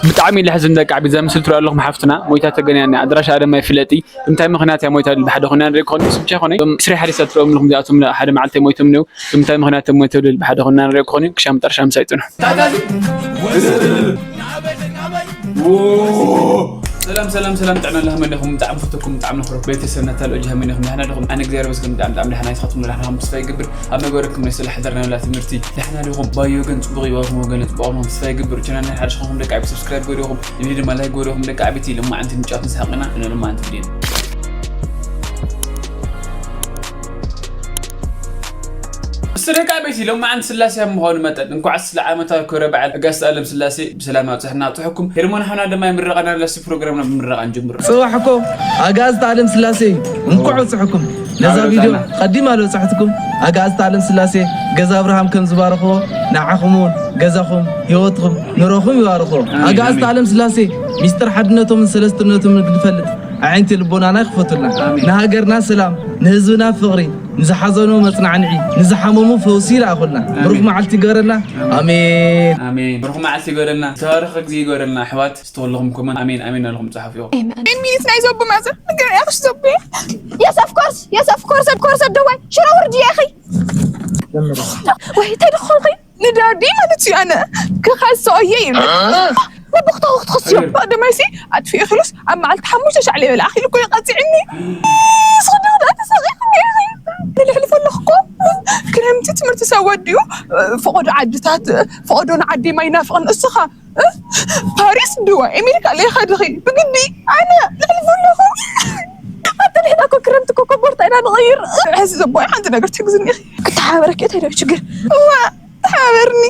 ብጣዕሚ ለሕዝን ደቂ ዓቢ ዘምስል ትሪኦ ኣለኹም ሓፍትና ሞይታ ተገንያኒ ኣድራሻ ኣደማ ይፍለጢ ብምንታይ ምኽንያት እያ ሞይታ ልብል ሓደ ኾና ንርኢ ክኾን ምስ ብቻ ይኾነ እቶም ስሪ ሓደ ሰብ ትሪኦም ኣለኹም እዚኣቶም ሓደ መዓልቲ ሞይቶም ነው ብምንታይ ምኽንያት ሞይቶም ልብል ሓደ ኾና ንርኢ ክኾን ክሻ መጠረሻ ምሳይ ጽንሑ ሰላም ሰላም ሰላም ጥዕና ለሃመ ኣለኹም ብጣዕሚ ፈተኩም ብጣዕሚ ነኽረኩም ቤተሰብ ናታል ኦጅሃ መን ኢኹም ደሕና ኣለኹም ኣነ እግዚኣብሔር ይመስገን ብጣዕሚ ብጣዕሚ ደሕና ይስኻትኩም ደሕና ተስፋ ይገብር ኣብ መግበረኩም ናይ ስለ ሓደርና ላትምህርቲ ደሕና ዲኹም ባዮ ግን ጽቡቕ ይባኹም ወገነ ጽቡቕ ኹም ተስፋ ይገብር ቻናል ሓድሽ ኹም ደቂ ዓቢ subscribe ገዲኹም ንቪድዮ ድማ like ገዲኹም ደቂ ዓቢቲ ልማዓንቲ ንጫት ንስሓቅና ንልማዓንቲ ቪድዮ ስደቂ ዓበይቲ ሎማዓንቲ ስላሴ ኣብ ምዃኑ መጠን እንኳዕ ስለ ዓመታዊ ክብረ በዓል ኣጋስቲ ኣለም ስላሴ ብሰላም ኣብፅሕና ኣብፅሐኩም ሄርሞን ሓና ድማ ይምረቐና ኣለሲ ፕሮግራምና ብምረቓ ንጅምር ፅባሕ እኮ ኣጋዝቲ ኣለም ስላሴ እዩ እንኳዕ ወፅሐኩም ነዛ ቪድዮ ቀዲማ ለብፅሕትኩም ኣጋዝቲ ኣለም ስላሴ ገዛ ኣብርሃም ከም ዝባረኽዎ ንዓኹም እውን ገዛኹም ህይወትኩም ኑሮኹም ይባርኽዎ ኣጋዝቲ ኣለም ስላሴ ሚስጥር ሓድነቶምን ሰለስትነቶምን ንፈልጥ ኣዒንቲ ልቦናና ይኽፈቱልና ንሃገርና ሰላም ንህዝብና ፍቕሪ ንዝሓዘኑ መፅናዕንዒ ንዝሓመሙ ፈውሲ ይልኣኹልና ብሩኽ መዓልቲ ይግበረልና ኣሜን ኣሜን ብሩኽ መዓልቲ ይግበረልና ዝተባረኸ ግዜ ይግበረልና ኣሕዋት ዝተወለኹም ኮመን ኣሜን ኣሜን ኣለኹም ፀሓፍዮ ሚኒት ናይ ዘቡ ማዘር ንገር ያኽሽ ዘቡ Yes of course yes of course of course ኣደዋይ ሽሮ ውርድ ኢኺ ወይ እንታይ ደኾንኺ ንዳዲ ማለት እዩ ኣነ ክኸስኦ እየ ይብል ነቦኽታ ክትኸስዮ ደማይሲ ኣጥፊኡ ኢሉስ ኣብ መዓልቲ ሓሙሽተ ሻዕ ለይበላ ኣኺሉ እኮ ይቐፂዕኒ ስኽዲ ክዳ ተሳቒ ክንገይኺ ንልሕልፎ ኣለኹ እኮ ክረምቲ ትምህርቲ ሰብ ወዲኡ ፈቐዶ ዓድታት ፈቐዶ ንዓዲ ማይ ናፍቕን እስኻ ፓሪስ ድዋ ኣሜሪካ ለይኸድኺ ብግዲ ኣነ ልሕልፎ ኣለኹ ኣጥንሕና እኮ ክረምቲ እኮ ኮቦርታ ኢና ንቐይር ሕዚ ዘቦይ ሓንቲ ነገር ትሕግዝኒ ኢኺ ክተሓባበረኪ እንታይ ደው ችግር እዋ ተሓባበርኒ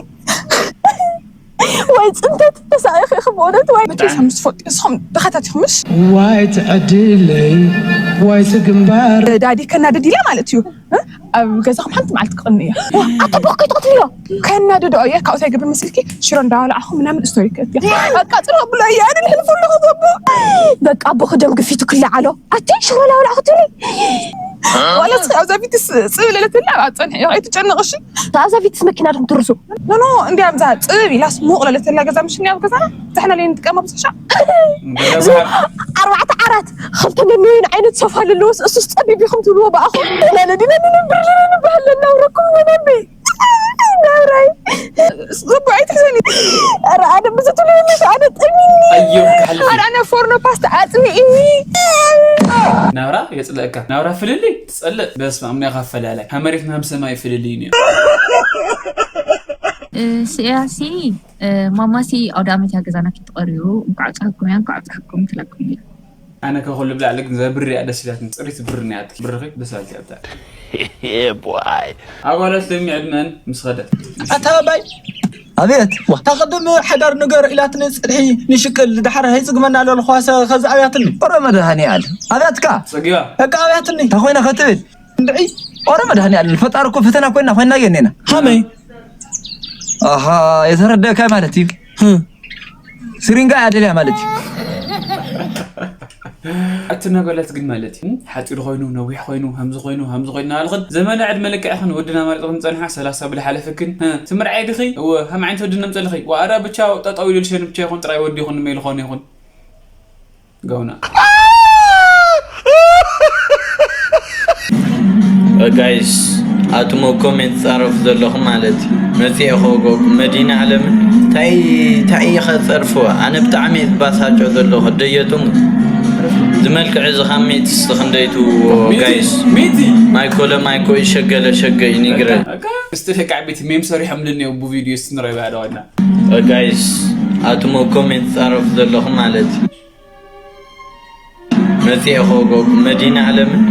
ወይ ፅንተት ተሳቂኺ ኢኺ ብእውነት ወይ መቸስ ምስ ትፈልጡ ንስኹም ድኻታት ኢኹምስ ዋይ ትዕድለይ ዋይ ትግንባር ዳዲ ከናድድ ኢላ ማለት እዩ ኣብ ገዛኹም ሓንቲ መዓልቲ ክቕኒ እያ ኣቶ ቦክ ከይትቕትልዮ ከናድዶ እየ ካብኡ እንታይ ገብር መስልኪ ሽሮ እንዳበላዕኹ ምናምን ስቶሪ ከእትያ ኣቃፅሎ ብሎ እየ ኣነ ልሕልፉ ኣለኹ ዘቦ በቃ ኣቦ ክደም ግፊቱ ክለዓሎ ኣቲ ሽሮ ላበላዕኹ ትብሊ ዋላ እስኺ ኣብዛ ቪትስ ፅብል ለትላ ኣብ ፀንሒ ኣይትጨነቕሽ ኣብዛ ቪትስ መኪና ድኹም ትርሱ ኖኖ እንዲያ ኣብዛ ፅብብ ኢላስ ሙቕ ለለተላ ገዛ ምሽኒ ኣብ ገዛና ብዛሕና ለይ ንጥቀማ ብዙሕ ሻዕ ኣርባዕተ ዓራት ከምቶም ነሚን ዓይነት ሶፋ ለለዎስ እሱስ ፀቢብ ኢኹም ትብልዎ ብኣኹም ለለዲና ንነብር ለለ ንባህል ለናውረኩም ወናቢ ናብራይ ጽቡቅ ኣይትሕዘኒ ኧረ ኣነ ብዙ ትብልኒ ኣነ ጠሚኒ ኣዮ ክሓልፍ ኧረ ኣነ ፎርኖ ፓስታ ኣጽሚእኒ ናብራ የጽለእካ ናብራ ፍልልይ ትጸልእ በስመ ኣብ ናይ ካፈላላይ ካብ መሬት ናብ ሰማይ ፍልልይ እዩ ስያሲ ማማሲ ኣውደ ዓመት እያ ገዛና ክትቀርዩ እንኳዕ ኣብፀሐኩም እያ እንኳዕ ኣብፀሐኩም ትለኩም እያ ኣነ ከ ኩሉ ብላዕሊ ግን ዘብሪ እያ ደስ ኢላትኒ ፅሪት ብሪ እያ ብርኺ ደስ ኢላትኒ ኣብታ ኣጓላት ለሚ ዕድመን ምስ ኸደት ኣታ ኣባይ ኣቤት ዋ ታቅድም ሓዳር ንገር ኢላትኒ ፅድሒ ንሽቅል ድሓር ሀይፅግመና ለልኳሰ ከዚ ኣብያትኒ ረ መድሃኒ ኣል ኣብያትካ ፀጊባ በቃ ኣብያትኒ እንታይ ኮይና ከትብል እንድዒ ኦረ መድሃኒኣለም ፈጣሪ እኮ ፈተና ኮይና ኮይና የኔና ሃመይ ኣሃ የተረዳእካይ ማለት እዩ ስሪንጋ እያ ደልያ ማለት እዩ ኣቲ ነገለት ግን ማለት እዩ ሓፂር ኮይኑ ነዊሕ ኮይኑ ከምዚ ኮይኑ ከምዚ ኮይኑ ናበልኽን ዘመነ ዕድመ ልክዕኽን ወድና መሪፅኽን ፀንሓ ሰላሳ ብልሓለፍክን ትምርዓይ ድኺ እወ ከም ዓይነት ወድና ምፀልኺ ዋኣራ ብቻ ጠጠው ኢሉ ልሸን ብቻ ይኹን ጥራይ ወዲ ይኹን ንመይ ልኾነ ይኹን Go now. ጋይስ ኣቱሞ ኮሜንት ፃረፉ ዘለኹ ማለት እዩ መፅኤ ከወገኩም መዲና ዓለምን ታይ ታይ ኢኻ ፀርፍዋ ኣነ ብጣዕሚ እየ ዝባሳጮ ዘለኹ ደየቱም ዝመልክዕ እዚ ካብ ሜትስ ክንደይቱ ጋይስ ማይኮለ ማይኮ ይሸገለ ሸገ ይኒግረ እስቲ ደቂ ዓበይቲ ሜም ሰሪሖም ልንየው ብቪድዮ እስቲ ንረባ ኣለዋና ጋይስ ኣቱሞ ኮሜንት ፃረፉ ዘለኹ ማለት እዩ መፅኤ ከወገኩም መዲና ዓለምን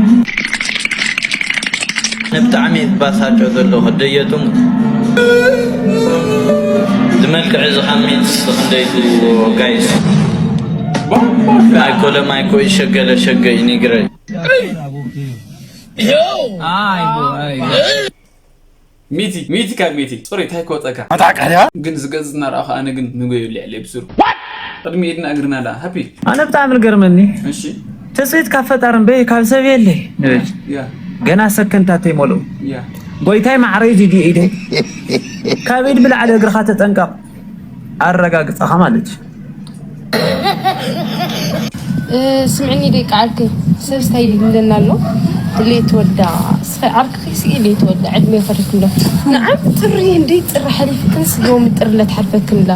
ብጣዕሚ ባሳጮ ዘሎ ከደየቱም ዝመልክዕ እዚ ካብ ሜንትስ ክንደይ ጋይስ ማይኮለ ማይኮ ይሸገለ ሸገ ይኒግረ ሚቲ ሚቲ ካብ ሚቲ ፅሩይ እንታይ ክወፀካ መታዕቃያ ግን ዝገዝና ረኣኹ ኣነ ግን ንጎ የብልዕ ለይ ብስሩ ቅድሚ ኢድና እግርና ዳ ሃፒ ኣነ ብጣዕሚ ዝገርመኒ እሺ ትስብእት ካብ ፈጣሪ እምበይ ካብ ሰብ የለይ ንብል ያ ገና ሰከንታት ተይመልኡ ያ ጎይታይ ማዕረይ እዚ ድዩ ኢደይ ካብ ኢድ ብላዕሊ እግርኻ ተጠንቀቕ ኣረጋግፀኻ ማለት እዩ እ፣ ስምዕኒ ደቂ ዓርከይ፣ ሰብ ስታይ ይብለና ኣሎ። ሌት ወዳ፣ እስኸ ዓርክኺ ስኢ ሌት ወዳ፣ ዕድመ ይኸደት እንዶ። ንዓም ጥሪ እንዲ ጥሪ ሓሊፍክን ስጎም ጥሪ ለትሓልፈክን ላ።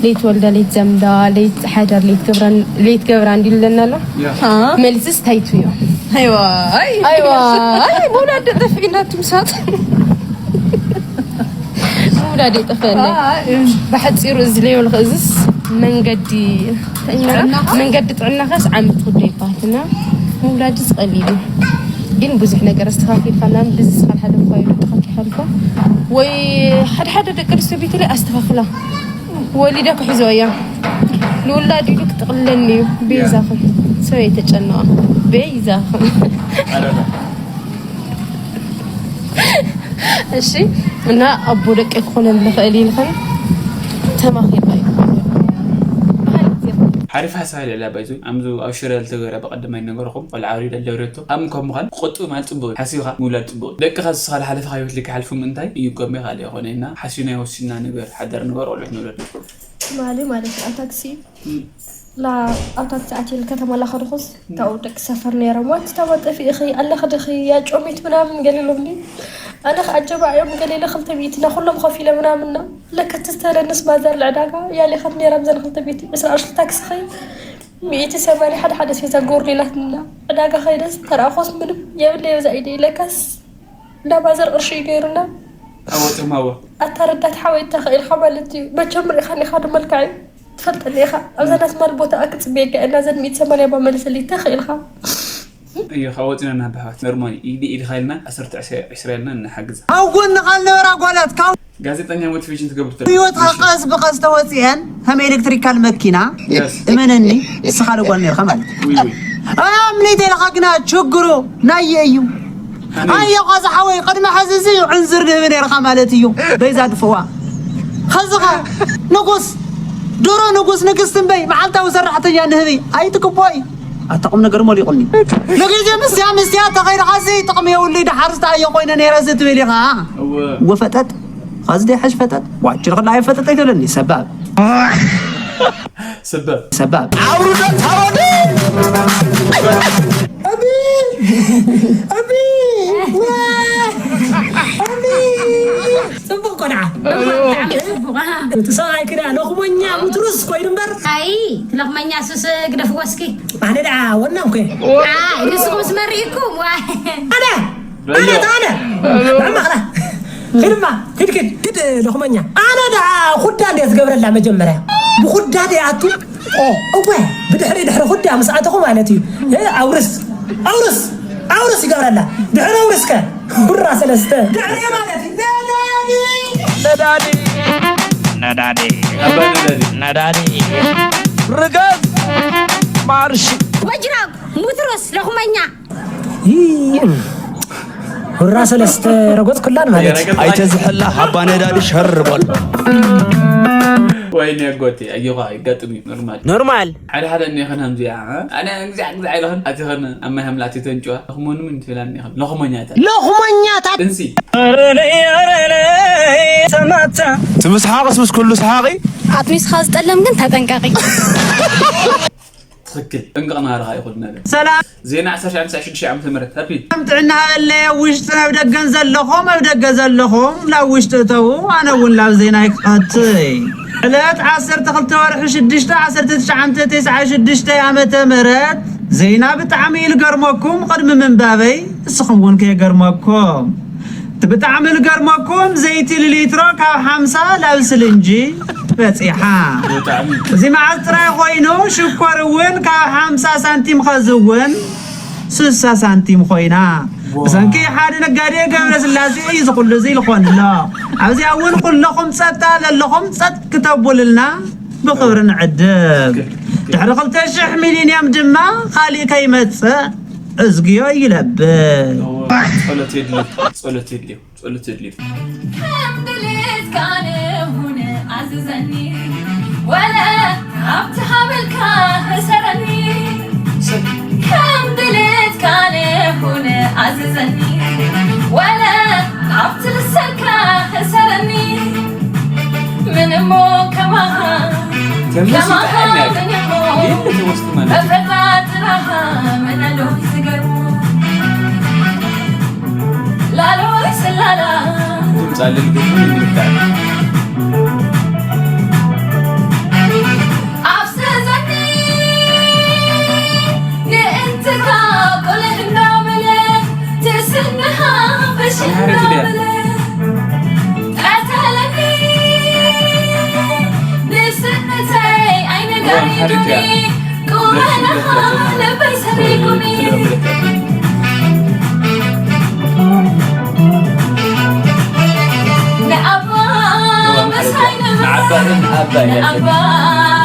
ሌት ወልዳ፣ ሌት ዘምዳ፣ ሌት ሓዳር፣ ሌት ገብራን፣ ሌት ገብራ እንዲ ይብለና ኣሎ። ያ። አ? መልስስ ታይቱ እዩ። ኣይዋ፣ ኣይ። ኣይዋ፣ ኣይ፣ መውላድ ጠፊእና ትምሳጥ። ምውላድ የጠፈአለይ። ኣይ። ብሓጺሩ እዚ ለይበልኹ፣ እዝስ መንገዲ ጥዕናኻ? መንገዲ ጥዕናኻስ ዓመት ትኽዶ ይበሃል እና ምውላድስ ቀሊል እዩ። ግን ብዙሕ ነገር ኣስተኻኺልካ ምናምን ብዝስ ሓደ ሓደ እኳ ይሉ ጥኻት ይሓልፋ ወይ ሓደ ሓደ ደቂ ኣንስትዮ ቤተለይ ኣስተኻኽላ ወሊዳ ክሕዞ እያ። ንውላድ ኢሉ ክጥቕለኒ እዩ። በይዛኹም ሰብ የተጨነቐ በይዛኹም። እሺ፣ እና ኣቦ ደቂ ክኾነን ዝኽእል ኢልኽን ተማኺርና እዩ። ሓሪፍ ሓሳብ ኣልዒላ ባይዞ። ኣምዚ ኣብ ሽረ ዝተገበረ ብቐደማይ ነገርኹም ቆልዓ ኣውሪደ ለውሬቶ ኣብ ምኳን ምዃን ቁጡብ ማለት ጽቡቕ እዩ። ሓሲብካ ምውላድ ጽቡቕ እዩ። ደቅኻ ንስኻ ዝሓለፈ ህይወት ልክሓልፉ ምእንታይ እዩ ጎሜ ካልእ ይኾነ እና ሓሲብና ይወሲና ነገር ሓደር ነገር ቆልዑት ንውለድ። ትማሊ ማለት እዩ ኣብ ታክሲ ላ ኣብ ታክሲ ኣትየ ከተማ ላኸድኹስ ካብኡ ደቂ ሰፈር ነይሮም። ዋንቲ ታማ ጠፊእኺ ኣለኺ ድኺ ያ ጮሚት ምናምን ገለ ኢሎምኒ። ኣነ ኸዓ ኣጀባ እዮም ገለ ኢለ ክልተ ሚእቲ እና ኩሎም ኸፊለ ምናምን እና ለከት ዝተለንስ ማዘር ልዕዳጋ ያሌኸት ነይራ ብዘን ክልተ ሚእቲ ዕስራ ቅርሺ ታክሲ ኸይ ሚእቲ ሰማንያ ሓደ ሓደ ሴዛ ጎርድ ኢላትና ዕዳጋ ኸይደስ ተረኣኾስ ምንም የብለይ በዛ ኢደይ ለካስ እንዳ ማዘር ቅርሺ እዩ ገይሩና። ኣወጥማዎ። ኣታ ረዳት ሓወይ እንታይ ኽኢልካ ማለት እዩ። መቸም ርኢኻኒ ኢኻ ዶ መልክዐይ ትፈልጠኒ ኢኻ። ኣብዛ ናትማል ቦታ ክጽበየካ እና ዘን ሚእቲ ሰማንያ እባ መልሰለይ እንታይ ኽኢልካ። እዮ ካብ ወፂና እና ኣሕዋት ኖርማል ኢድ ኢድኻ ኢልና ዓሰርተ ዕስራ ኢልና ንሓግዛ። ኣብ ጎንኻ ዝነበራ ጓላት ካብ ጋዜጠኛ ሞቲቬሽን ትገብር ትል ህይወትካ ቀስ ብቐስ ተወፅኤን ከም ኤሌክትሪካል መኪና። የስ። እመነኒ ንስኻ ዶ ጓል ነርካ ማለት እዩ። ውይ ውይ። ኣምኒት ኢልካ ግና ችግሩ ናየ እዩ። ኣዮ ቃዛ ሓወይ ቅድሚ ሕዚ እዚ ዕንዝር ንህቢ ነርካ ማለት እዩ። በይዛ ድፍዋ ኸዝኻ ንጉስ ድሮ ንጉስ ንግስቲ እምበይ መዓልታዊ ሰራሕተኛ ንህቢ ኣይትቅቦ እዩ። ኣታ ቁም ነገር ሞሊቁኒ። ንግዜ ምስያ ምስያ ተኸይድኻሲ ጥቕሚ የብሉ ድሓር ዝታ ኣዮ ኮይነ ነይረ እዚ ትብል ኢኻ። እወ። እወ ፈጠጥ ኸዚ ደይ ሓሽ ፈጠጥ ዋችር ኸላ ኣይፈጠጥ ኣይትብለኒ ሰባብ። ሰባብ። ሰባብ። ኣውርዶ ታወዱ። ኣቢ ኣቢ ዋ ኣቢ ጽቡቕ ቆልዓ። ጽቡቕ፣ ኣሃ። እቲ ሰብኣይ ክዳ ለኽሞኛ ሙትሩስ ኮይኑ እምበር። ኣይ፣ እቲ ለኽመኛ ሱስ ግደፍዎ እስኪ። ኣነ ደኣ ወናም ኮ። ኣይ፣ ንስኹም ስመሪእኩም፣ ዋይ። ኣነ፣ ኣነ፣ ኣነ። ኣማኽላ። ሂድማ፣ ሂድ፣ ሂድ፣ ሂድ፣ ለኽመኛ። ኣነ ደኣ ኹዳ እንድየ ዝገብረላ መጀመርያ። ብኹዳ ደኣ ኣቱ። ኦ። እወ፣ ብድሕሪ፣ ድሕሪ ኹዳ ምስ ኣተኹ ማለት እዩ። እ፣ ኣውርስ፣ ኣውርስ፣ ኣውርስ ይገብረላ። ድሕሪ ኣውርስከ፣ ሁራ ሰለስተ። ድሕሪ ማለት እዩ። ነዳዲ። ነዳዲ። ነዳዲ። ኣባይ ነዳዲ። ነዳዲ። ርገዝ። ማርሽ። ወጅራብ፣ ሙትሮስ፣ ለኹመኛ። ይይ። ሁራ ሰለስተ ረጎጽ ኩላን ማለት እዩ። ኣይተዝሕላ፣ ኣባ ነዳዲ ሸር በል። ወይኔ ኣጎቴ፣ ኣየኳ፣ ይጋጥም እዩ፣ ኖርማል። ኖርማል። ሓደ ሓደ እኒአኸን ከምዚኣ፣ እ? ኣነ እንግዛዕ እንግዛዕ ኢለኸን፣ ኣቲኸን ኣብ ማይ ሃምላ ኣቲተን ጭዋ፣ ለኽሞኒ ምን ትብላኒ ኢኸን? ለኽሞኛታት። ለኽሞኛታት። እንሲ። እቲ ምስሓቕስ ምስ ኩሉ ሰሓቒ። ኣትሚስኻ ዝጠለም ግን ተጠንቀቒ። ትኽክል። ጥንቅቕ ናሃርኻ ይኹን ነገር። ሰላም። ዜና ዓሰርተ ሸዓተ ሓምሳ ሽዱሽተ ዓመተ ምህረት። ሃፒ። ሰላም ጥዕና ሃበለይ፣ ኣብ ውሽጥን ኣብ ደገን ዘለኹም፣ ኣብ ደገ ዘለኹም፣ ናብ ውሽጢ እተዉ፣ ኣነ እውን ናብ ዜና ይክኸትይ። ዕለት ዓሰርተ ክልተ ወርሒ ሽዱሽተ ዓሰርተ ትሽዓተ ተስዓ ሽዱሽተ ዓመተ ምህረት፣ ዜና ብጣዕሚ እዩ ልገርመኩም፣ ቅድሚ ምንባበይ፣ ንስኹም እውን ከየገርመኩም። እቲ ብጣዕሚ ልገርመኩም፣ ዘይቲ ልሊትሮ ካብ ሓምሳ ላብ ስልንጂ በጺሓ። ብጣዕሚ። እዚ መዓስ ጥራይ ኮይኑ፣ ሽኮር እውን ካብ ሓምሳ ሳንቲም ኸዚ እውን ስሳ ሳንቲም ኮይና። ዋው። ብሰንኪ ሓደ ነጋዴ ገብረስላሴ እዩ እዚ ኩሉ እዚ ልኾን ኣሎ። ኣብዚኣ እውን ኩለኹም ጸጥታ ለለኹም ጸጥ ክተቡልና ብኽብሪ ንዕድም። ትክክል፣ ትክክል። ድሕሪ ክልተ ሽሕ ሚሊንየም ድማ ካሊእ ከይመጽእ እዝግዮ ይለብል። ጸሎት የድልዮ፣ ጸሎት የድልዮ፣ ጸሎት የድልዮ። ከም ድሌትካ ንኹን ኣዝዘኒ፣ ወለ ኣብቲ ሃበልካ ሕሰረኒ። ከም ድሌትካ ንኹን ኣዝዘኒ፣ ወለ ኣብቲ ልሰንካ ሕሰረኒ። ምን እሞ ከማኻ፣ ተመሲጠ ከማኻ ኣናግር። ምን ተፈጣጥራኻ መናዶ ዝገርሙ ላሎይ ስላላ ድምፃ ልልግሉ ይምልካል። ኣፍሰሰኒ ንእንትኻ ቁልሕ እንዳበለ ትስንኻ ፍሽ ኣምሓሪት ድያ? እንዳበለ ቀተለኒ ንስንተይ ኣይነጋሪዱኒ ቁመናኻ ልበይ ሰሪቁኒ ንኣባ መሳይ ንኣባ ግን ኣባ እያ ንኣባ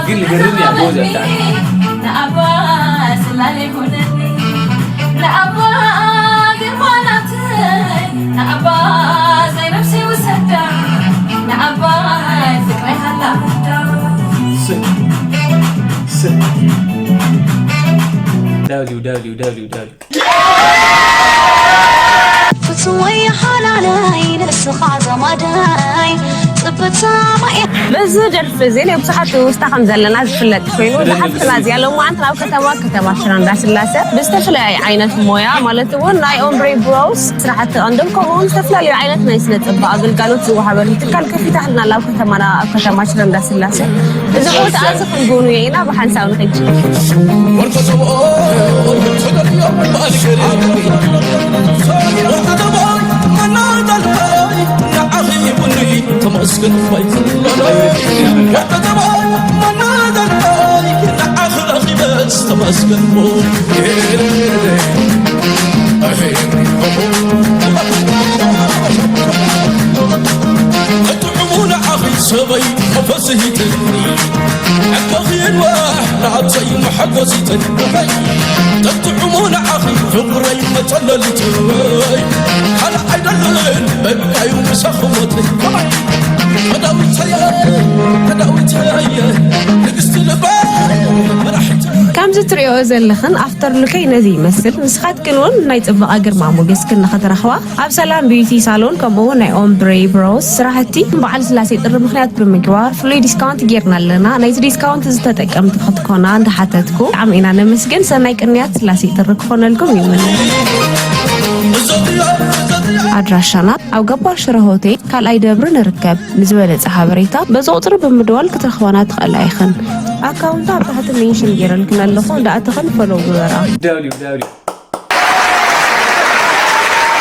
ግን ዝገርም እያ ጎበዝ እያ። ንኣባ ስላለ ይኹነኒ ንኣባ ግርማ ናተይ ንኣባ ዘይነፍሰይ ውሰዳ ንኣባ ፍቅረይ ሃላ ምዳ W W W W ፍጹመይ ሓላለይ ንስኻ ዘማዳይ ጽብት ሰማይ በዚ ደርፊ እዚ ናይ ብዙሓት ትውስታ ከም ዘለና ዝፍለጥ ኮይኑ እዛ ሓፍትና እዚኣ ሎማዓንቲ ናብ ከተማ ከተማ ሽረ እንዳስላሰ ብዝተፈላለየ ዓይነት ሞያ ማለት እውን ናይ ኦምብሬ ብሮውስ ስራሕቲ ቀንዶም ከምኡ እውን ዝተፈላለዩ ዓይነት ናይ ስነ ፅባቐ ኣገልጋሎት ዝወሃበሉ ትካል ከፊታልና ኣብ ከተማና ኣብ ከተማ ሽረ እንዳስላሰ እዚ ቦታ እዚ ክንጎብንዮ ኢና ብሓንሳብ ንኸይድ ሰበይ ፈስሂትኒ ዕበኺ የንዋሕ ናብተይ መሐጎሲተይ ተጥዕሞ ንዓኺ ፍቕረይ መጸለሊተይ ካልእ ኣይደልን በቃዩ ምሳኺ ሞተይ ከዳዊተየ ከዳዊተየ ንግስቲ ልበይ መራሒተይ ከምዚ ትሪኦ ዘለኽን ኣፍተር ሉከይ ነዚ ይመስል ንስኻትክን እውን ናይ ፅባቐ ግርማ ሞገስክን ንኽትረኽባ ኣብ ሰላም ቢዩቲ ሳሎን ከምኡ እውን ናይ ኦምብሬ ብሮውስ ስራሕቲ በዓል ስላሴ ጥሪ ምኽንያት ብምግባር ፍሉይ ዲስካውንት ጌርና ኣለና። ናይቲ ዲስካውንት እዚ ተጠቀምቲ ክትኮና እንዳሓተትኩ ብጣዕሚ ኢና ነመስግን። ሰናይ ቅንያት ስላሴ ጥሪ ክኾነልኩም ይምነ። ኣድራሻና ኣብ ገባር ሽረ ሆቴል ካልኣይ ደብሪ ንርከብ። ንዝበለፀ ሓበሬታ በዚ ቁፅሪ ብምድዋል ክትረኽባና ትኽእላ ኢኽን። ኣካውንታ ኣብ ታሕቲ ሜንሽን ጌረልክን ኣለኹ እንዳኣተኽን ፎሎው ግበራ። W W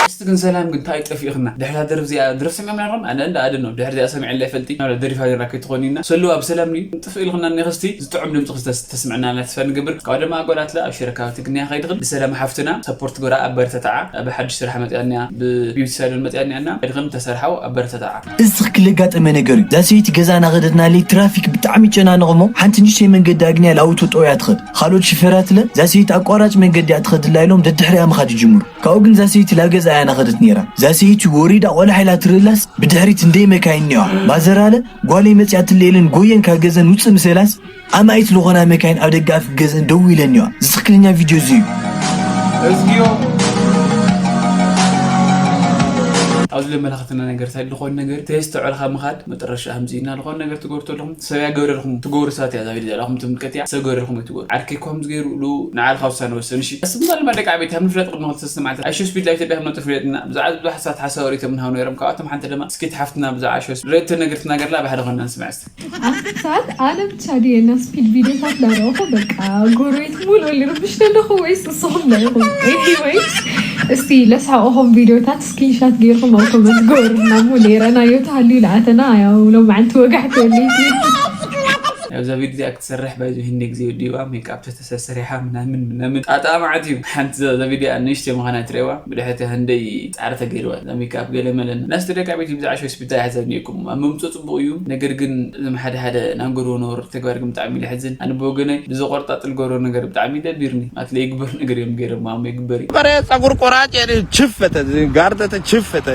እስቲ ግን ሰላም ግን ታይ ጠፊእኽና ድሕሪ እዛ ደርፍ እዚኣ ደርፍ ሰሚዕና ዲኹም ኣነ እንዳ ኣደ ነው ድሕሪ እዚኣ ሰሚዐላ ይፈልጢ ናብላ ደሪፋ ኔራ ከይትኾኒና ሰልዋ ብሰላም ድዩ ጥፍእ ኢልኽና እኒኽስቲ ዝጥዑም ድምፂ ክስተስ ተስምዕና ኢና ተስፋ ንገብር ካብ ደማ ኣጓላት ኣብ ሽረ ካብ ትግንያ ከይድኽን ብሰላም ሓፍትና ሰፖርት ግበራ ኣበረታትዓ ኣብ ሓድሽ ስራሕ መፅኣና ብቢዩቲ ሳሎን መፅኣና እና ከይድኽን ተሰርሓው ኣበረታትዓ እዚ ክለጋጠመ ነገር እዩ እዛ ሰይቲ ገዛ ናኸደትናለይ ትራፊክ ብጣዕሚ ይጨናነቕ እሞ ሓንቲ ንእሽተይ መንገዲ ኣግንያ ላውቶ ጠውያ ትኸድ ካልኦት ሽፈራት ለ እዛ ሰይቲ ኣቋራጭ መንገዲ እያ ትኸድላ ኢሎም ደድሕሪኣ ምኻድ ይጅምሩ ካብኡ ግን እዛ ሰይቲ ላብ ገዛ እያ ናኸደት ነይራ እዛ ሰይቲ ወሪዳ ቆላሕ ኢላ ትርእላስ ብድሕሪት እንደይ መካይን እኒዋ ባዘራለ ጓለይ መፅያትለይ ኢለን ጎየን ካብ ገዘን ውፅእ ምስ በላስ ኣማኢት ዝኾና መካይን ኣብ ደገ ኣፍ ገዘን ደው ኢለን እኒዋ እዚ ትኽክለኛ ቪድዮ እዚ እዩ ኣብዚ ለመላኸተና ነገር እንታይ ዝኾን ነገር ተስተውዕልካ ምኻድ መጠረሻ ከምዚ ኢና ዝኾን ነገር ትገብሩ ተለኹም ሰብ ያገብረልኩም ትገብሩ ሰባት እያ ዛቤት ዘለኹም ትምልከት እያ ሰብ ገብረልኩም ትገብሩ ዓርከይ ኮም ዝገይሩ ሉ ንዓልካ ውሳነ ወሰን እሺ እስም ዛልማ ደቂ ዓበይቲ ከም ንፍለጥ ቅድሚ ክልተ ሰለስተ መዓልታት ኣሾ ስፒድ ላይፍ ኢትዮጵያ ከም ነጥፍ ፍለጥና ብዛዕባ ብዙሓት ሰባት ሓሳብ ርእቶም ንሃው ነይሮም ካብኣቶም ሓንቲ ድማ እስኪ ትሓፍትና ብዛዕባ ኣሾ ሬት ተነግርትና ገርላ ብሓደ ኮና ንስማዕ እስቲ ኣብቲ ሰዓት ኣነ ብቻ ድየ እና ስፒድ ቪዲዮታት ላረእኹ በቃ ጎረቤት ሙሉ ወሊ ርብሽ ደለኹ ወይስ ንስኹም ዳ ኢኹም ኤኒወይስ እስቲ ለስሓቆኹም ቪዲዮታት ስክሪንሻት ገይርኩም ኣብ ኮመንት ግበሩልና እሞ ሌረናዮ ተሃልዩ ለኣተና ያው ሎማዓንቲ ወጋሕቲ ወለይቲ ኣብዛ ቪድዮ እዚኣ ክትሰርሕ ባይዞ ህንደ ግዜ ወዲባ ሜክኣፕ ተተሰሰሪሓ ምናምን ምናምን ጣጣ ማዓት እዩ ሓንቲ ዘ ቪድዮ ንእሽተይ ምዃና ትርእዋ ብድሕሪቲ ህንደይ ፃዕሪ ተገይርዋ እዛ ሜክኣፕ ገለ መለና ናስቲ ደቂ ዓበይቲ ብዛዕባ ሸው ስፒድ እንታይ ሓሳብ እኒኤኩም ኣብ ምምፅኡ ፅቡቕ እዩ ነገር ግን እዞም ሓደ ሓደ ናንጎድዎ ነበሩ ተግባር ግን ብጣዕሚ እዩ ለሕዝን ኣነ ብወገነይ ብዘቆርጣጥል ገብሮ ነገር ብጣዕሚ ደቢርኒ ኣትለ ይግበር ነገር እዮም ገይሮም ማሞ ይግበር እዩ በሬ ጸጉር ቆራጭ የኔ ችፈተ ጋርደተ ችፈተ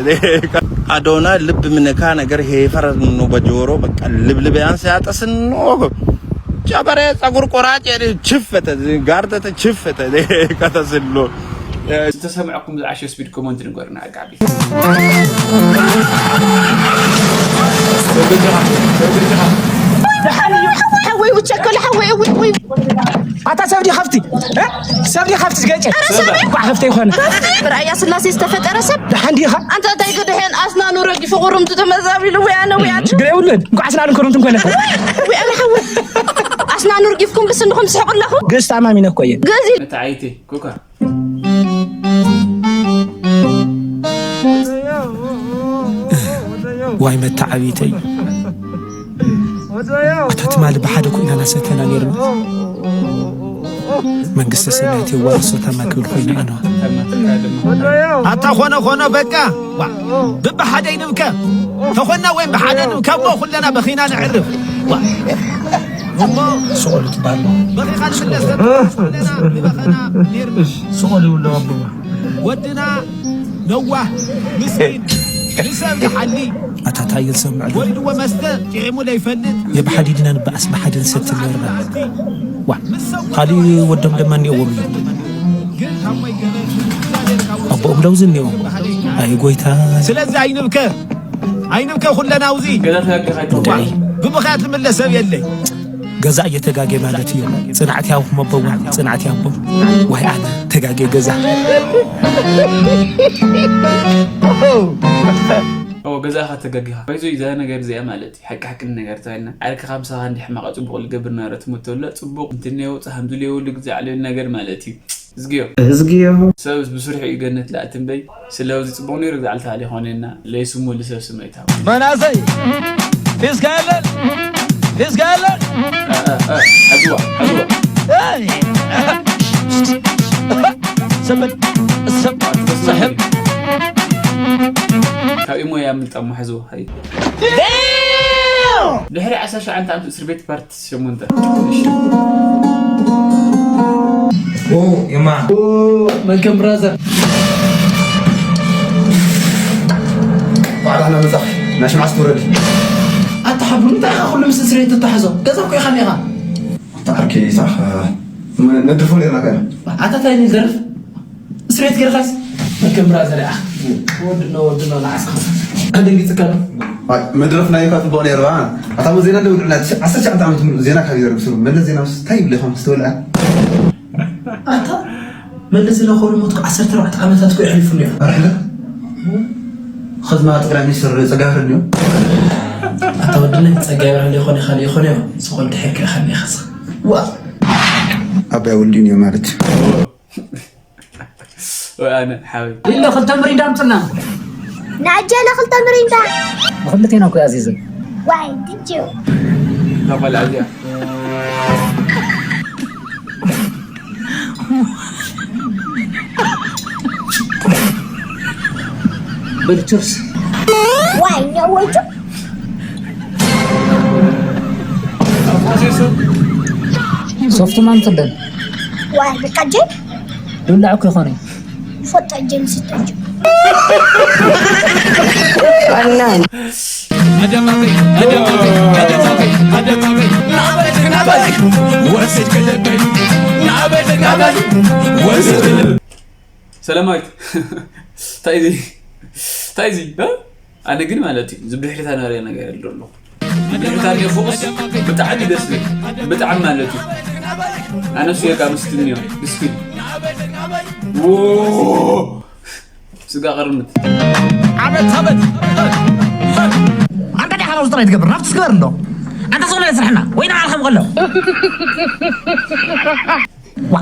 አዶና ልብ ምነካ ነገር ሄፈረ ነው በጆሮ በቃ ልብልበያን ሲያጠስን ነው ጨበሬ ጸጉር ቆራጭ የኔ ችፈተ ጋርደተ ችፈተ ከተስሎ ዝተሰምዐኩም ዝዓሸ ስፒድ ኮመንት ንገሩና ኣቃቢ ወይ ውቸከለ ሓወይ፣ ወይ፣ ወይ። ኣታ ሰብ ዲኻ ከፍቲ? እ? ሰብ ዲኻ ከፍቲ ዝገጨ? ኧረ ሰብ እዩ። ኳዕ ከፍቲ ይኾነ። ከፍቲ? ብራእያ ስላሴ ዝተፈጠረ ሰብ? ደሓን ዲኻ? ኣንታ እንታይ ግድሕን ኣስናኑ ረጊፉ ቁሩምቱ ተመዛቢሉ፣ ወይ ኣነ፣ ወይ ኣነ። ችግር የብሉን። እንኳዕ ኣስናኑ ክሩምቱ እንኮነ። ወይ ኣነ ሓወይ። ኣስናኑ ረጊፍኩም ብስንኹም ትስሕቁ ኣለኹ። ግእዝ ተኣማሚነ እኮ እየ። ግእዝ ኢል- መተዓይቴ፣ ኮካ። ዋይ መተዓቢተይ፣ ኣታ ትማሊ ብሓደ ኮይና ናሰተና ነርና። መንግስተ ሰማያት የዋርሶታና ክብል ኮይና ኣነዋ። ኣታ ኾነ ኾነ በቃ፣ ዋ፣ ብብሓደ ይንብከ። ተኾና ወይም ብሓደ ንብከ እሞ ኩለና በኺና ነዕርፍ። ዋ። እሞ ስቑሉ ትበሃል። በኺኻ ንምለስ ኩለና ንበኸና ነርና። ስቑሉ ይብሉ ኣቦ። ወድና ነዋህ፣ ምስኪን፣ ንሰብ ይሓሊ። ኣታ እንታይ እዩ ዝሰምዕ ዘሎ? ወይድዎ መስተ ጥዒሙ ዘይፈልጥ። የብሓዲድና ንበኣስ ብሓደ ንሰቲ ነርና። ዋ፣ ካልእ ወዶም ድማ እኒኦዎም እዮም። ኣቦኦም ደው ዝኒኦም። ኣይ ጎይታ። ስለዚ ኣይንብከ፣ ኣይንብከ ኩለና ውዚ። ገዛ ተጋጊኻ ኣይትብከ። እንድዒ። ብምኽያት ዝምለስ ሰብ የለይ። ገዛ እየተጋጌ ማለት እዩ። ጽንዓት ያውክ መበዋ፣ ጽንዓት ያቦ። ዋይ ኣነ ተጋጌ ገዛ። ኦ፣ ገዛኻ ተጋጊኻ። ባይዞ፣ እዛ ነገር እዚኣ ማለት እዩ። ሓቂ ሓቂ ነገር ተባሂልና። ዓርክኻ ምሳኻ እንዲ ሕማቕ ጽቡቕ ልገብር ነበረ ትሞት ተብሎ፣ ጽቡቕ እንትንዮ፣ ጻህም ዝልዮ፣ ልግዛዕ ልብል ነገር ማለት እዩ። እዝግዮ። እዝግዮ። ሰብስ ብስርሑ እዩ ገነት ልኣቲ እምበይ፣ ስለዚ ጽቡቕ ነይሩ፣ ግዛዕ ልተባለ ይኾነና፣ ለይስሙ ልሰብስ መይታው። መናሰይ፣ ፊስካ የለን? ፊስካ የለን? እ፣ እ፣ እ፣ ሕዝዋ፣ ሕዝዋ። ኣይ! ሰበድ፣ ሰብ፣ ሰሕብ። ካብ ኢሞ እያ ምልጣሞ፣ ሕዝዋ፣ ሃይ። ድሕሪ ዓሰርተ ሸውዓተ ዓመት እስር ቤት ፓርቲ ሸሞንተ። እሺ። ኦ፣ የማ። ኦ፣ መልካም ብራዘር። ባዕላ ናመጻ፣ ናይ ሽምዓ ስትውረድ። ኣታ ሓቡ፣ እንታይ ኢኻ ኩሉ ምስ እስር ቤት ትተሓዞ? ገዛ እኮ ኢኻ እኒኻ። ኣታ ዓርኪ ይሳኽ፣ ም-፣ ነድርፎ ነይርና ከ። ኣታ እንታይ ንደርፍ? እስር ቤት ገይርካስ? መከም ብራዘር፣ ኣኽ፣ ወድኖ፣ ወድኖ፣ ንዓስኻ። ኣደንጊጽካ ዶ? ኣይ፣ መድረፍ ናይ እኳ ጽቡቕ ነይሩ፣ ኣ። ኣታ፣ ሞ ዜና ደውልዑና፣ ዓሰርተ ሸውዓተ ዓመት ሙሉእ ዜና ካብ ይዘርብ ስሙ። መለስ ዜናውስ እንታይ ይብል ይኾን? ዝተወልዐ? ኣታ፣ መለስ ዜናዊ ከሎ ሞት ዓሰርተ ኣርባዕተ ዓመታት እኮ የሕሊፉ ነይሩ። ኣረ፣ ሕለ? ኸዝና ጠቅላይ ሚኒስትር ጸጋብር እንዲዮ? ኣታ፣ ወድነይ ጸጋብር እንዲዮ፣ ይኾን፣ ይኻል፣ ይኾን፣ ይኾን። ስቆል ድሕር ከ ይኻል፣ ይኻስ። ዋ! ኣባይ ወልዱ እንዲዮ ማለት። ወይ ኣነ ሓወይ። ኢለ ክልተ ምሪንዳ ኣምጽና። ንኣጀለ ክልተ ምሪንዳ። ንክልቴና እኮ ኣዚዘ። ዋይ፣ ድንጭ። እዛ ቆልዓ እዚኣ። በል፣ ችርስ። ዋይ፣ ኛወይቱ። ሶፍት ማን ጽበል? ዋይ፣ ብቃጀ? ዱላዕ እኮ ይኾነ። ፈጣ ጀምስ ተጅ። ሰላማዊት። እንታይ እዚ? እንታይ እዚ? እ? ኣነ ግን ማለት እዩ፣ ዝብድሕሪታ ነበረ ነገር ኣሎ ኣለኹ። ብድሕሪታ እኒኦ ፎቅስ ብጣዕሚ ደስ ዝብል። ብጣዕሚ ማለት እዩ። ኣነሱ የቃ ምስትን እዮም። ምስኪን። ዎ! ስጋ ቅርምት። ኣበት፣ ኣበት። ኣንተ ዲኻ ናብዚ ጥራይ ትገብር? ናብቲ ስግበር እንዶ። ኣንተ ሰው ላይ ስርሕና። ወይ ንባዕልኻ ምቐሎ። ዋ፣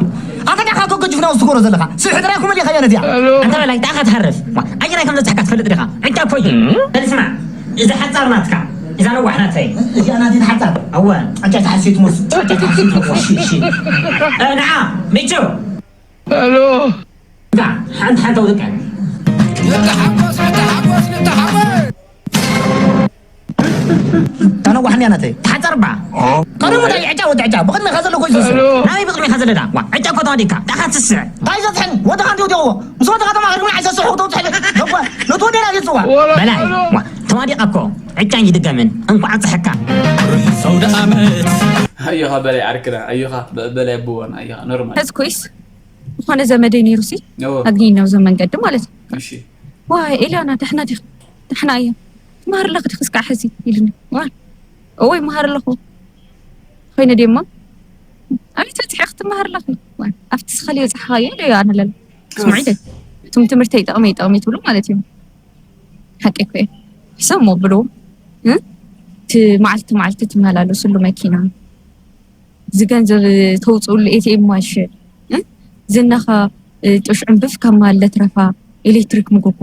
ኣንተ ዲኻ እኮ ገጅፍ ናብዚ ትጎሮ ዘለኻ? ስብሒ ጥራይ እኮ መሊኻዮ ነዚኣ። ኣንተ በላይ፣ እንታይ ኢኻ ትሃርፍ? ዋ፣ ኣየናይ ከም ዘጽሕካ ትፈልጥ ዲኻ? ዕጫ እኮ እዩ። በል ስማዕ፣ እዛ ሓጻር ናትካ፣ እዛ ነዋሕ ናተይ። እዚኣ ናተይ ሓጻር? እወ። ዕጫ ተሓስዩ ትሞት። ዕጫ ተሓስዩ ትሞት። እሺ፣ እሺ። እ፣ ንዓ፣ ሚቹ። ኣሎ። እዛ ሓንቲ ሓንቲ ኣውድቀ። ንተሓጎስ፣ ንተሓጎስ፣ ንተሓጎስ። ተነዋሕኒ ኣናተይ። ተሓጸርባ። ቀደሙ እንታይ ዕጫ ወዲ ዕጫ። ብቕድሚኻ ዘሎ ኮይኑ ዝስዕ። ኣሎ። ናበይ ብቕድሚኻ ዘለዳ? ዋ፣ ዕጫ እኮ ተዋዲካ። ዳኻ ትስዕ። እንታይ ዘትሕን? ወድኻ እንዲሁ ዲዎ። ምስ ወድኻ ተማኸርኩ ንዓይ ሰስሑ ክተውፅሐለይ። ነጓ። ነቲ ወደና ይፅዋ። ኣሎ። በላይ። ዋ፣ ተዋዲቃ እኮ። ዕጫ ይድገምን። እንኳዕ ኣብፀሐካ። ኣዮኻ በላይ ዓርክና። ኣዮኻ በ-፣ በላይ ኣቦዋና። ኣዮኻ ኖርማል። ሕዚ ኮይስ ዝኾነ ዘመደይ ነይሩሲ። እዎ። ኣግኒና ኣብዚ መንገዲ ማለት እዩ። እሺ። ዋይ፣ ኤልያና፣ ደሕና ዲኺ? ደሕና እየ። ትመሃሪ ኣለኺ ዲኺ እስካዕ ሕዚ? ኢሉኒ። ዋይ፣ እወ፣ ይመሃር ኣለኹ። ኮይነ ደሞ ኣበይ ትበፅሒ ክትመሃር ኣለኺ? ኣብቲ ስኸሊ በፅሓኻዮ ኢለ ኣነ ለለ ስምዒ ደ እቶም ትምህርቲ ይጠቕመ ይጠቕመ ትብሉ ማለት እዩ። ሓቂ እኮ እዩ። ሕሰብ ሞ ብሎ እቲ መዓልቲ መዓልቲ ትመላለሱሉ መኪና፣ እዚ ገንዘብ ተውፅኡሉ ኤቲኤም ማሽን፣ ዝናኻ ጥዑሽ ዕንብፍ ካብ ማል ለትረፋ፣ ኤሌክትሪክ ምግቡ፣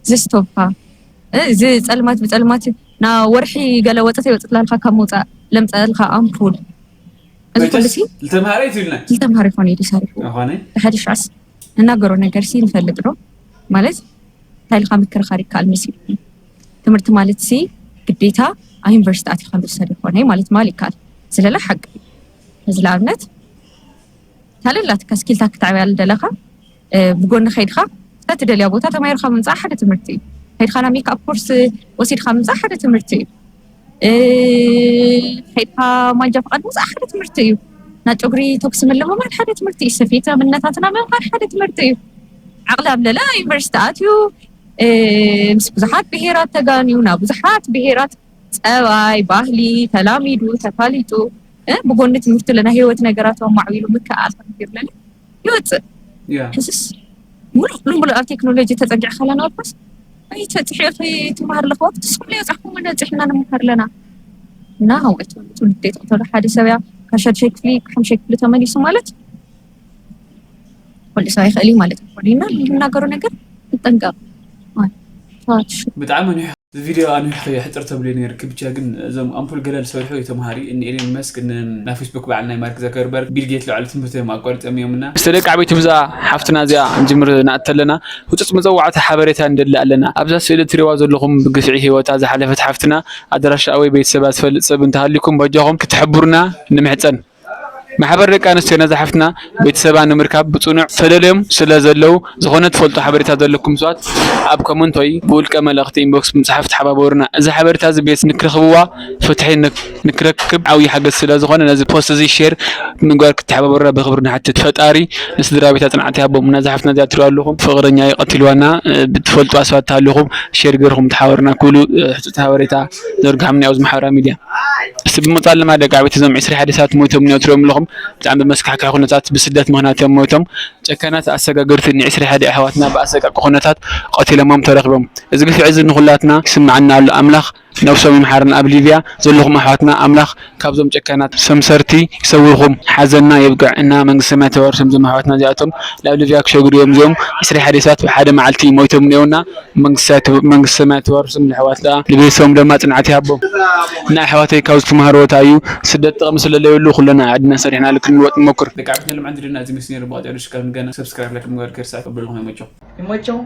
ዝስቶብካ፣ እዚ ፀልማት ብፀልማት ና ወርሒ ገለ ወፀተ ይወፅትላልካ ካብ መውፃእ ለምፀልካ ኣምፑል፣ እዚ ኩሉ ሲ ዝተምሃረ ይትብልና ዝተምሃረ ይኾነ እዩ ሰሪሑ ዝኾነ ሓደ ሻዕስ ንናገሮ ነገር ሲ ንፈልጥ ዶ ማለት እንታይ ኢልካ ምክርኻር ይከኣል መሲሉ? ትምህርቲ ማለት ሲ ግዴታ ኣብ ዩኒቨርሲቲ ኣቲኻ ዝውሰድ ይኾነ ማለት ማል ይከኣል ስለለ ሓቂ እዚ ንኣብነት ታለላትካ ስኪልታ ክትዓብያ ዝደለኻ ብጎኒ ከይድካ እታ ትደልያ ቦታ ተማሂርካ ምምፃእ ሓደ ትምህርቲ እዩ። ከይድካ ናብ ሜክኣፕ ኮርስ ወሲድካ ምምፃእ ሓደ ትምህርቲ እዩ። ከይድካ ማንጃ ፍቃድ ምምፃእ ሓደ ትምህርቲ እዩ። ናይ ጨጉሪ ቶክስ ምልምማድ ሓደ ትምህርቲ እዩ። ስፌት ምነታትና ምምሃር ሓደ ትምህርቲ እዩ። ዓቕሊ ኣብ ለለ ዩኒቨርሲቲ ኣትዩ ምስ ብዙሓት ብሄራት ተጋንዩ ናብ ብዙሓት ብሄራት ፀባይ ባህሊ ተላሚዱ ተፋሊጡ ብጎኒ ትምህርቲ ለና ህይወት ነገራት ኣማዕቢሉ ምክኣል ተምሂር ለለ ይወፅእ ሕስስ ሙሉእ ሙሉእ ኣብ ቴክኖሎጂ ተፀጊዕካ ለና ወኮስ ኣይተፅሒኺ ትምሃር ኣለካ ወቅቲ ስኩም ለዮ ፃሕኩም ነፅሕና ንምሃር ለና እና ሃውቀት ትምህርቲ ተሎ ሓደ ሰብያ ካብ ሻድሻይ ክፍሊ ካብ ሓምሻይ ክፍሊ ተመሊሱ ማለት ኩሉ ሰብ ኣይኽእል እዩ ማለት ኣይኮነ እና ልናገሮ ነገር ንጠንቀቕ ብጣዕሚ ኣንዊሑ እዚ ቪድዮ ኣንዊሑ ከየሕፅር ተብሎ ነይርኪ ብቻ ግን እዞም ኣምፑል ገለ ዝሰርሑ እዩ ተምሃሪ እኒ ኤለን መስክ እኒ ናብ ፌስቡክ በዓል ናይ ማርክ ዘከርበርግ ቢል ጌት ልዕሊ ትምህርቲ እዮም ኣቋሪፆም እዮም እና ምስተ ደቂ ዓበይቲ ብዛ ሓፍትና እዚኣ እንጅምር ንኣት ኣለና ህፁፅ መፀዋዕታ ሓበሬታ ንደሊ ኣለና ኣብዛ ስእሊ ትሪዋ ዘለኹም ብግፍዒ ህይወታ ዝሓለፈት ሓፍትና ኣድራሻ ኣወይ ቤተሰባ ዝፈልጥ ሰብ እንተሃሊኩም በጃኹም ክትሕብሩና ንምሕፀን ማሕበር ደቂ ኣንስትዮ ነዛ ሓፍትና ቤተሰባ ንምርካብ ብፅኑዕ ፈለልዮም ስለ ዘለዉ ዝኾነ ትፈልጡ ሓበሬታ ዘለኩም ሰባት ኣብ ኮመንት ወይ ብውልቀ መልእኽቲ ኢንቦክስ ብምፅሓፍ ተሓባበሩና። እዚ ሓበሬታ እዚ ቤት ንክረኽብዋ ፍትሒ ንክረክብ ዓብዪ ሓገዝ ስለ ዝኾነ ነዚ ፖስት እዚ ሼር ምግባር ክትተሓባበሩና ብኽብሪ ንሓትት። ፈጣሪ ንስድራ ቤታ ፅንዓት ይሃቦም። ነዛ ሓፍትና እዚኣ ትሪኡ ኣለኹም ፍቕረኛ እዩ ቀቲልዋና ብትፈልጡ ኣስባት ተሃሊኹም ሼር ገርኹም ተሓበሩና ክብሉ ሕፁፅ ሓበሬታ ዘርግሖም እኒኣ ኣብዚ ማሕበራዊ ሚድያ። እስቲ ብምቕፃል ድማ ደቂ ዓበይቲ እዞም ዕስራ ሓደ ሰባት ሞይቶም እኒኦ ትሪኦም ኣለኹም። ብጣዕሚ ብመስካሕካሒ ኩነታት ብስደት ምኽንያት እዮም ሞይቶም። ጨካናት ኣሰጋገርቲ ን ዕስራ ሓደ ኣሕዋትና ብኣሰቃቂ ኩነታት ቀቲሎሞም ተረኺቦም። እዚ ግፍዒ እዚ ንኹላትና ይስምዓና ኣሎ። ኣምላኽ ነብሶም ይምሓረና። ኣብ ሊብያ ዘለኹም ኣሕዋትና ኣምላኽ ካብዞም ጨካናት ሰምሰርቲ ይሰውርኹም። ሓዘንና የብቅዕ እና መንግስተ ሰማይ ተዋርሶም እዞም ኣሕዋትና እዚኣቶም ናብ ሊብያ ክሸግሩ እዮም እዚኦም ዕስራ ሓደ ሰባት ብሓደ መዓልቲ ሞይቶም እኒኦና። መንግስተ ሰማይ ተዋርሶም ንኣሕዋትና ንቤተሰቦም ድማ ፅንዓት ይሃቦም። እና ኣሕዋተይ ካብ ዝተምሃርዎ እንታይ እዩ ስደት ጥቕሚ ስለለየብሉ ኩለና ዓድና ሰሪሕና ክንልወጥ ንሞክር። ደቂ ዓበይቲ ንልምዓት ዝደና እዚ ምስ ነይሩ ብቐፂሉ ሽካር ንገና ሰብስክራይብ ላይክ ምግባር ከርሳ ቀበልኹም ይመቸው።